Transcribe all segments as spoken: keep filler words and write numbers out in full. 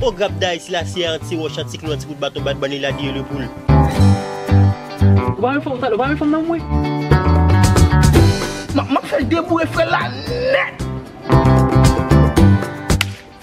O grab Dayis la, si a an ti wòch, an ti klou, an ti bout baton, bat bann li la, diye le poul. Ou pa menm fanm, ou pa menm fanm nan mwen. M ap fè l deboure frè la nèt.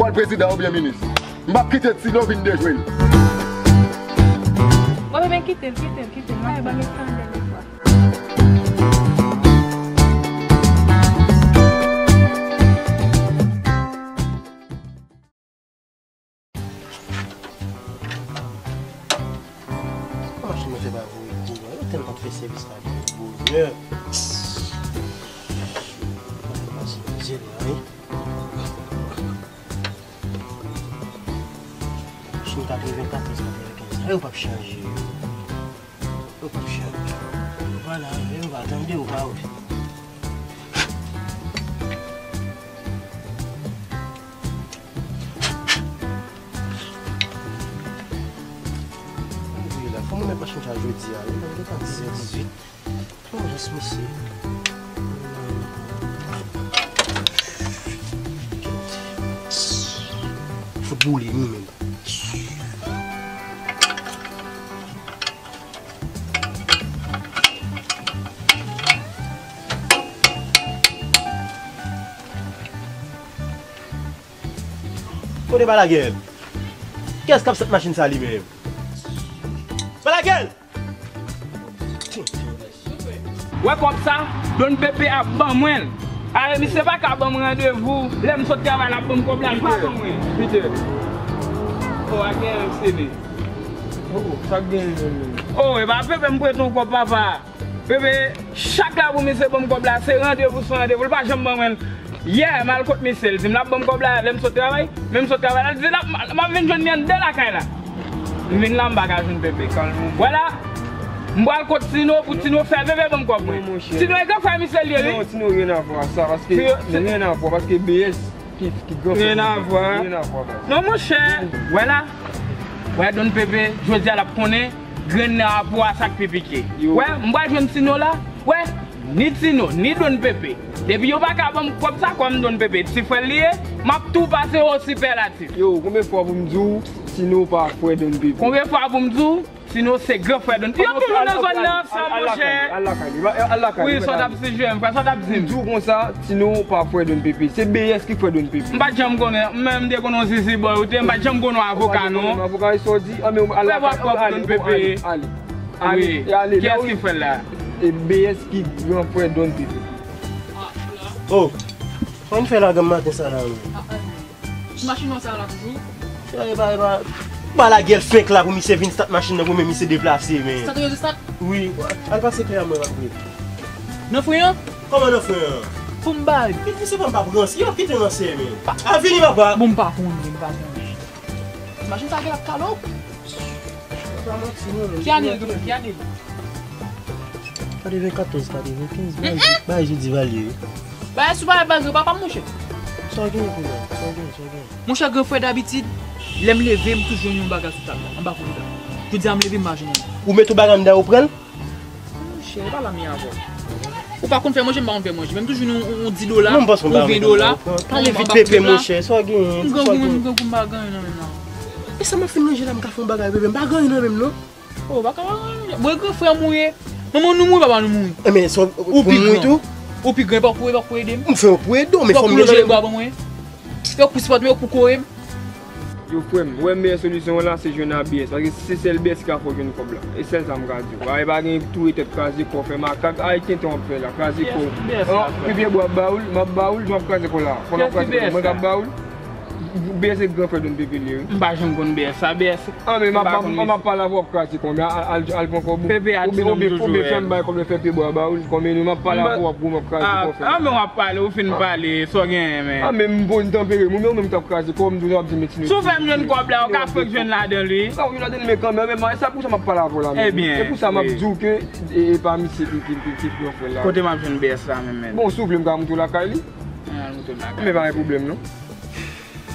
Fò l prezidan oubyen minis. M p ap kite Tino vin dejwe l. Bon, men kite l, kite l, kite l. Mwen, ban m eskandal de fwa. Machin nan fè pa voye kouran. Yo tèlman fè sèvis la bonè. Machin mizè la, wi. Machin katreven katòz, katreven kenz la, yo p ap chanje yo. Yo p ap chanje. Yo pa lave, yo pa tande, yo pa wè. Ann voye la. Kòman nèg machin sa jodi a? Li gentan dizè dizwit. Bon, jis mesye. Fout boule, wi, menm. Kote Balagèl? Kiyès k ap sot machin sa li menm? Balagèl! Wè kòb sa, Don Pepe ap ban mwen l. Ale, misye pa ka ban mwen randevou. Lè m sot travay, l ap ban m kòb la, l pa ban mwen. Pite. O, a gen yon sele. O, o, sa k genyen menm, menm? O, e pa Pepe m prete yon kòb, papa. Pepe, chak la pou misye ban m kòb la, se randevou sou randevou, l pa janm ban mwen l. Yè, m al kot misye, l di m l ap ban m kòb la, lè m sot travay, men m sot travay la, l di l ap, m ap vin jwenn li anndan lakay la. M vin la, m pa ka jwenn Pepe. Vwala, m pral kot Tino pou Tino fè Pepe ban m kòb mwen. Tino e gran frè misye l ye, wi. Non, Tino, rien à voir sa, paske, rien à voir, paske B S ki, ki gran frè. Rien à voir. Rien à voir, baz. Non, monchè, vwala. Wè, Don Pepe, jodi a l ap konnen grenn nan rapò a sa k pi pike. Wè, m pral jwenn Tino la. Wè, ni Tino, ni Don Pepe. Depi yo pa ka ban m kòb sa, kòm Don Pepe ti frè l li ye, m ap tou pase o sipèlatif. Yo, konbyen fwa pou m di w, Tino pa frè Don Pepe? Konbyen fwa pou m di w, Tino se gran frè Don Pepe? Yo toujou nan zòn nan ansanm, monchè. Al lakay li, al lakay li. Wi, sa w t ap sijere m, frè, sa w t ap di m? M di w konsa, Tino pa frè Don Pepe. Se B S ki frè Don Pepe. M pa t janm konnen, mwen menm m te konn yon zizi bòy ou te, m pa t janm konn yon avoka, non. Avoka, e sa w di? An, men al lakay, ale, ale, ale. Ale, ale, kiyès ki frè l la? E B S ki gran frè Don Pepe. Oh, sa w fè la granm maten sa la, menm? Machin nan sa la toujou? Epa, epa, epa. Balagèl fenk la pou misye vin stat machin nan pou men misye deplase, men. Stat yo di stat? Wi, al pase kle a mwen, m ap vini. Nan fren an? Kòman nan fren an? Pou m bay. Misye pa m pa pran, yo kite nan sè, men. Al vini, papa. Bon, m pa konnen, m pa konnen. Machin sa gen ap kalo. Ki ane l gentan? Ki ane l? Katreven katòz, katreven kenz, bagay, bagay jodi valye wi. Bagay sou bagay, bagay, papa m, monchè. Sa w genyen kounye a? Sa w genyen? Sa w genyen? Monchè, gran frè, dabitid, lè m leve, m toujou jwenn yon bagay sou tab la, anba kouvèt la. Jodi a m leve, m pa jwenn anyen. Ou met yon bagay anndan, ou pran l? Monchè, e pa la m ye avè w. Ou pa konn fè manje, m pa konn fè manje. Men m toujou jwenn yon, yon, yon dis dola, yon ven dola. Pale vit, Pepe, monchè, sa w genyen? M grangou, m grangou, m pa gen anyen nan men m nan. E sa m ap fin manje la, m ka fè yon bagay, Pepe, m pa gen anyen nan men m, non. Oh, pa ka pa gen anyen. Bon, e gran frè m ou ye. Manman nou mouri, papa nou mouri. Enben, sa w pou mouri tou? Ou pi gran, e pa w pou, e pa w pou ede m? M fè yon pou ede w, men fò m gen nan men m. Yo pou sipòte m, yo pou kore m. Yo, frè m, wè, meyè solisyon an la, se jwenn a B S, paske se sèl B S ki ka fè w jwenn kòb la. E sèl sa m ka di w. Ay, pa gen touye tèt, kraze kò, fè makak. Ay, tenten w ap fè la, kraze kò. Ki B S la, frè? Pi pye bwa ap ba w l, m ap ba w l, jan w ap kraze kò la. Fò n ap kraze kò la. Mwen k ap ba w l. B S se gran frè Don Pepe li ye, wi. M pa janm konn B S sa, B S. An, men m ap, m ap pale avè w, w ap kraze kò, men al, al, al pran kòb ou. Pepe a di non, m toujou wè. Oubyen fè m bay kòb la, fè pye bwa ba w l, kòm nou, m ap pale avè w, w ap gwo, m ap kraze kò, frè. An, men w ap pale, ou fin pale, sa w genyen, men. An, men m bon tanpere m, ou menm, ou menm t ap kraze kò m, m toujou ap di m, men Tino. Si w fè m jwenn kòb la, ou ka fèk jwenn ladan l, wi. Sa w jwenn ladan l, men kanmenm, men sa pou sa m ap pale avè w la, men. Ebyen, se pou sa m ap di w ke, e, e pa misye ki, ki, ki, ki gran frè la. Kote m ap jwenn B S la, menm, menm? Bon, si w vle, m ka montre w lakay li. An, al montre m lakay li. Men pa gen pwoblèm, non.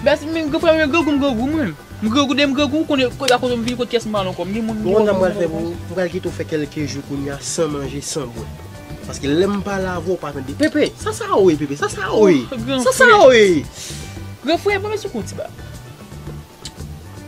Bèsi, men, gran frè m, men grangou, m grangou, mwen. M grangou, de m grangou, ou konnen, kote, akoz m vini, kot kiyès m pral ankò? M gen moun, m gen moun. Ou konn sa m pral fè pou ou? M pral kite w fè kèlke jou kounye a san manje, san bwè. Paske lè m pale avè w, ou pa tande. Pepe, sa sa ou ye, Pepe? Sa sa ou ye? Oh, gran frè. Sa sa ou ye? Gran frè, ban m esplike w ti bagay.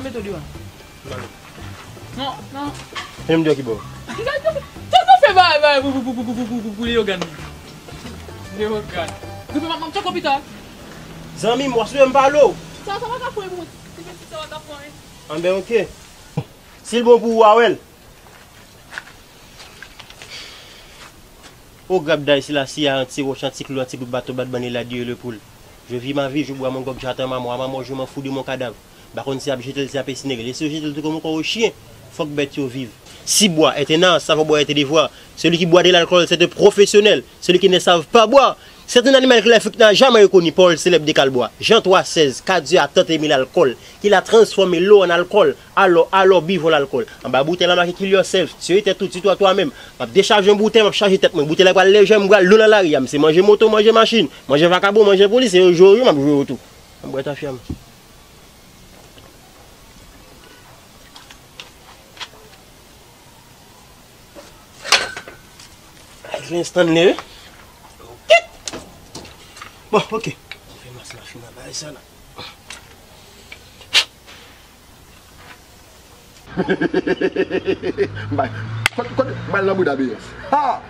pa mete w deyò. Non, non. Fè m deyò ki bò. Sa nou fè bagay pou, pou, pou Leyogàn. Leyogàn. Rive m ap manje konpita. Zanmi m, w ap sou m pale w. Sa, sa pa ka pran yon ti peti sa, w ap pran. Anben, oke. Si l bon pou ou, a wè l. Au grab d'Aï Sélassie, à un ti roche, un ti clou, un ti bout bateau, bat banne la dieu le poule. Je vis ma vie, je bois mon grog, j'attends ma mort, à ma mort, je m'en fous de mon cadavre. M pa konn si y ap jete l, si y ap ensinere l. E si yo jete l tou kòm yon kò chyen, fòk bèt yo viv. Si boire est un art, savoir boire est un devoir. Celui qui boit de l'alcool, c'est un professionnel. Celui qui ne savent pas boire, c'est un animal que l'Afrique n'a jamais reconnu. Parole célèbre de Kalbwa. Jean trois seize, qu'Adieu a tant aimé l'alcool, qu'il a transformé l'eau en alcool. Alors, alors, buvons l'alcool. Anba boutèy la make kill yourself. Tiye tèt ou, tue-toi toi-même. M ap dechaje yon boutèy, m ap chaje tèt mwen. Boutèy la pral lejè, m pral lou nan lari a. M se manje moto, manje machin, manje vakabon, manje polis, e yo jwe yo, m ap jwe yo tou. Ann bwè tafya m. Ay, Stanley, wi. Bon, oke. Fè mas la fin nan bagay sa la. Bay, kote, kote, bay nan bouda B S. Ha!